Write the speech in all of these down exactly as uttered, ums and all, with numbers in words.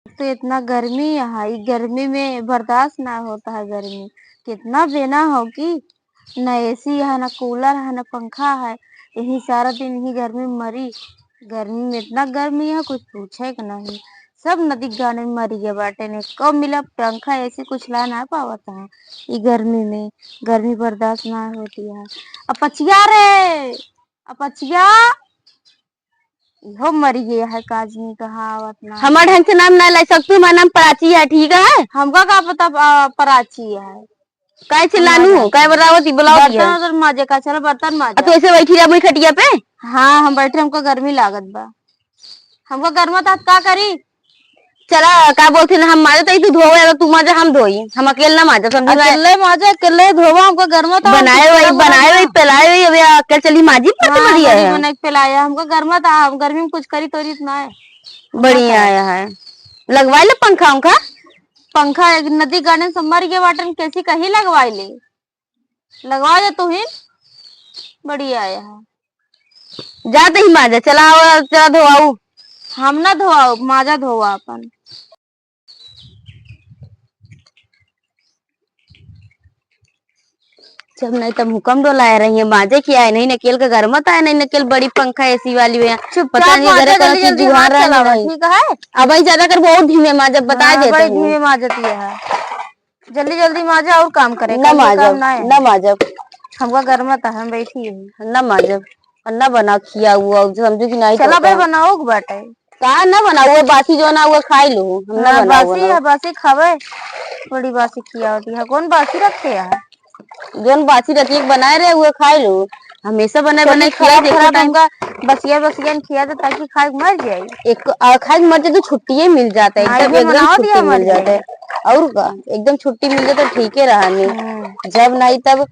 तो इतना गर्मी है, ई गर्मी में बर्दाश्त ना होता है गर्मी। कितना बेना हो कि न एसी है, न कूलर है, न पंखा है, यही सारा दिन यही गर्मी में मरी। गर्मी में इतना गर्मी है, कुछ पूछे के नहीं। सब नदी गाने में मरी गए बाटे ने, कब मिला पंखा, एसी कुछ ला ना पावत है ई गर्मी में। गर्मी बर्दाश्त ना होती है। अपचिया रे, अपचिया, इहो मरी गया है, काजनी कहाँ आवत ना। हमार ढंग से नाम ना लाई सकतू, हमार नाम प्राची है, ठीक है? हमका का पता, आ, प्राची है। काहे चिल्लानू हो? काहे बतावत ही, बुलाओ बर्तन दिया। वर्तन माजे का, चलो बर्तन माजे। आ, तू ऐसे बैठी रहा मुई खटिया पे? हाँ, हम बैठे, हमको गर्मी लागत बा। हमको गर्मी तो का करी? चला, का बोलते ना, हम माजे तो तू धोवे, अगर तू माजे, हम धोई, हम अकेले ना माजे, समझ में? अकेले माजे, अकेले धोवा, हमको गर्मी तो बनाए वही, बनाए वही, पिलाए वही, अबे अकेले चली माजी, बात हाँ, बढ़िया है। बनाए पिलाया, हमको गर्मी तो, हम गर्मी में कुछ करी तोरी तो ना है। बढ़िया है, है। लगवाए ले पंखा उंखा? पंखा एक नदी गार्डन से मर गया बाटन, कैसी कहीं लगवाए ले? लगवा दे तू ही। बढ़िया है। जा तही माजा, चला आवा, चला धोआऊ। हम ना धोआऊ, माजा धोआ अपन। जब नहीं तब हुकम डोलाए रही है, माजे की आए नहीं, नकेल का गरमत आए नहीं, नकेल बड़ी पंखा एसी वाली है। चुपचाप पता नहीं माजा, घरे कौन जल्दी सी जल्दी जुआर हाथ रहा चलावा, नहीं। ठीक है? अब ही ज्यादा कर बहुत धीमे माजा, बता हाँ, देते बड़ी हैं। धीमे माजती है। जल्दी जल्दी माजा और काम करे, न कल ये काम माजब, ना है। न माजब। हमका गरमत है, हम बैठी है। न माजब। और न बना खिया हुआ, समझो कि नहीं चला तो बे, का? बनाओ के बाटे। का न बनाओ, वो बासी जो ना हुआ खाई लो, हम न हाँ, बनाओ, बासी बनाओ। है, बासी खावे। बड़ी बासी खिया होती है, कौन बासी रखे है? जोन बासी रतिया के बनाए रहे, उहे खाए लो। हमेशा बनाए, चलिए, बनाए खिया खराब, देखो खराब टाइम। हमका बसिया, बसिया न खिया दे, ताकि खाए के मर जाए। एक, आ, खाए के मर जाए तो छुट्टिए मिल जाता है, हाँ, एकदम, ये एकदम बनाओ छुट्टी दिया मिल मर जाता है। जाए। और का, एकदम छुट्टी मिल जाए तो ठीके रहा नहीं। हम्म। जब नहीं तब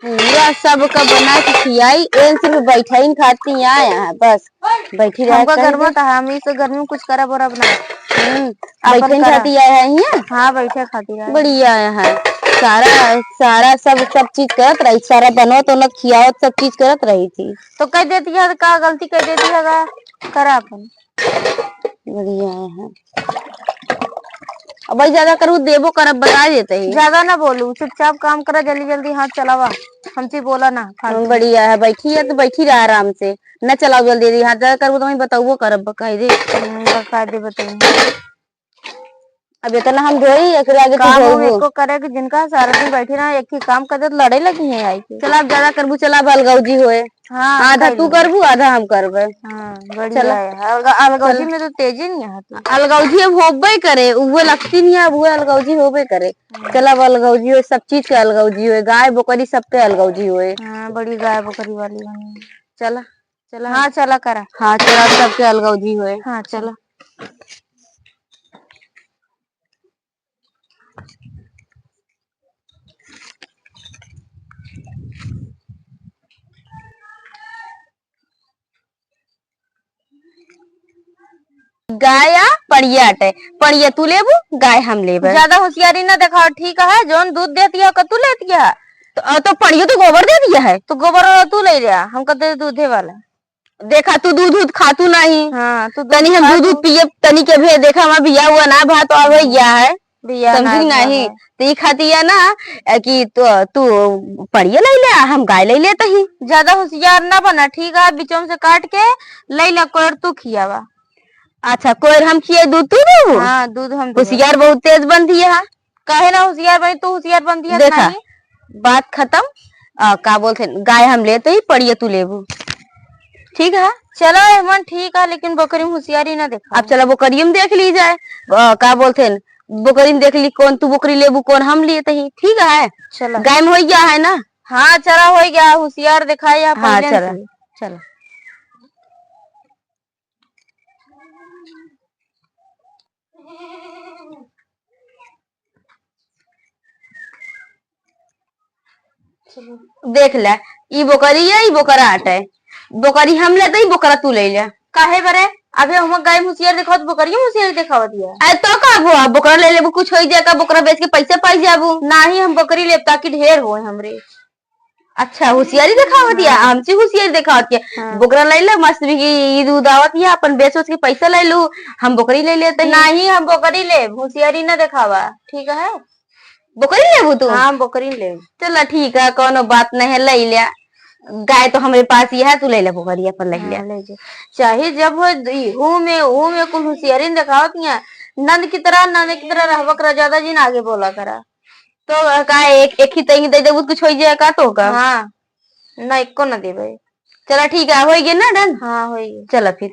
पूरा सबका बना के खियाई, एन सिर्फ बैठाइन खाती आए हैं, बस। बैठी रहा हमका कहीं गर्मी पे। तो हम इस गर्मी में कुछ करब और अब ना। हम्म, अपन बैठे करा। खाती आया है यहाँ? हाँ, बैठे खाती आया है। बढ़िया है। सारा, सारा सब, सब चीज करत रही, सारा बनवत, उनत, खियावत, सब चीज करत रही थी। तो कह देती है, का गलती कह देती है, का करा अपन। बढ़िया है। अब भाई ज्यादा करू देबो करब, बता देते ही। ज्यादा ना बोलू, चुपचाप काम करा, जल्दी जल्दी हाथ चलावा, हमसे बोला ना फालतू। बढ़िया है, बैठी है तो बैठी रहा आराम से, न चलाओ जल्दी जल्दी हाथ, ज्यादा करबो तो मैं बताऊबो करब, बकायदे। हम्म, बकायदे बताई। अब इतना हम धोई, एकरे आगे तू काम हम धोबो। एको करे कि जिनका सारा दिन बैठी रहा, एक ही काम कर दे तो लड़े लगी है आई के। चला अब ज्यादा करबू, चला अब अलगौजी होए। हाँ, आधा कर तू लो। करबू, आधा हम करबे। हाँ, बढ़िया चला। है। अलग-, अलगौजी चला। में तो तेजी नहीं है तू। अलगौजी अब होबे करे, उहे लगती नहीं है, अब उहे अलगौजी होबे करे। हाँ। चला अब अलगौजी होए, सब चीज के अलगौजी होए, गाय बोकरी सबके अलगौजी होए। हाँ, बड़ी गाय बोकरी वाली बनी। चला, चला। हाँ, चला करा। हाँ, चला सबके अलगौजी होए। हाँ, चला। चला। गाय आ पड़िया अटे, पड़िया तू लेबू, गाय हम लेबे। ज्यादा होशियारी ना देखाओ, ठीक है? जौन दूध देती है, ओका तू लेती है। तो, तो पड़ियो तो गोबर दे दिया है। तो गोबर वाला तू ले जा, हम कहते दूधे वाला। देखा, तू दूध, दूध खातू नहीं। हाँ, तू दूध तनी हम खा दूध, दूध तू। पिए, तनी के भी देखा, हमार बिया हुआ ना भा, तो अब हम्म। गया है। बिया समझी ना कि हुआ नहीं? है। तो ई खाती है ना, ए, कि तू, तू पड़िए ले ले, हम गाय ले लेते ही। ज्यादा होशियार ना बना, ठीक है? बीचों से काट के ले ले, कोयर तू खियावा। अच्छा, कोयर हम खिए, दूध तू देबू? हाँ, दूध हम देबे। होशियार बहुत तेज बनती है। काहे ना होशियार बनी, तू होशियार बनती है देखा, नहीं? बात खत्म। आ, का बोलते हैं, गाय हम लेते ही, पड़िए तू लेबू, ठीक है? चलो, एमन ठीक है, लेकिन बकरी में होशियारी ना देखा। अब चलो, बकरी में देख ली जाए। आ, का बोलते हैं, बकरी में देख ली, कौन तू बकरी लेबू, कौन हम लिए तही, ठीक है? चलो। गाय में हो गया है ना? हाँ, चला, हो गया, होशियार दिखाई आप हाँ, पहले चला, से। चला। देख ले, ई बोकरी है, ई बोकरा आटे। बोकरी हम लेते ही, बोकरा तू ले ले। काहे बरे? अबे हम गाय में होशियार देखावत, बोकरी में होशियार देखावत है। अरे तो का हुआ? बोकरा ले लेबू, कुछ होई जाए का? बोकरा बेच के पैसे पाई जाबू। नाही, हम बकरी लेब ताकि ढेर होए हमरे। अच्छा, होशियारी देखावत हिया, हाँ। हमसे होशियारी देखावत हिया। हाँ। बोकरा लइ ले, मस्त भी की ईद उद आवत हिया, अपन बेच उच के पैसा लइ लू, हम बोकरी लइ लेते हैं। नहीं, हम बोकरी लेब, होशियारी ना देखावा, ठीक है? बोकरी लेबू तू? हाँ, बोकरी लेब। चला ठीक है, कौनो बात नहीं है, लइ ले। गाय तो हमरे पास ही है, तू लइ ले बोकरी अपन लइ ले। हाँ, ले जा। चाहे जब हो, इहू में, उहू में कुल होशियारी न देखावत हिया। नंद की तरह, नंद की तरह रहबा करा, ज्यादा जिन आगे बोला करा। तो का एक, एक ही तई दे देबू, कुछ होइ जाए का तो का? हाँ, ना एको ना देबे। चला ठीक है, होइ गए ना done? हाँ, होइ गए। चला फिर।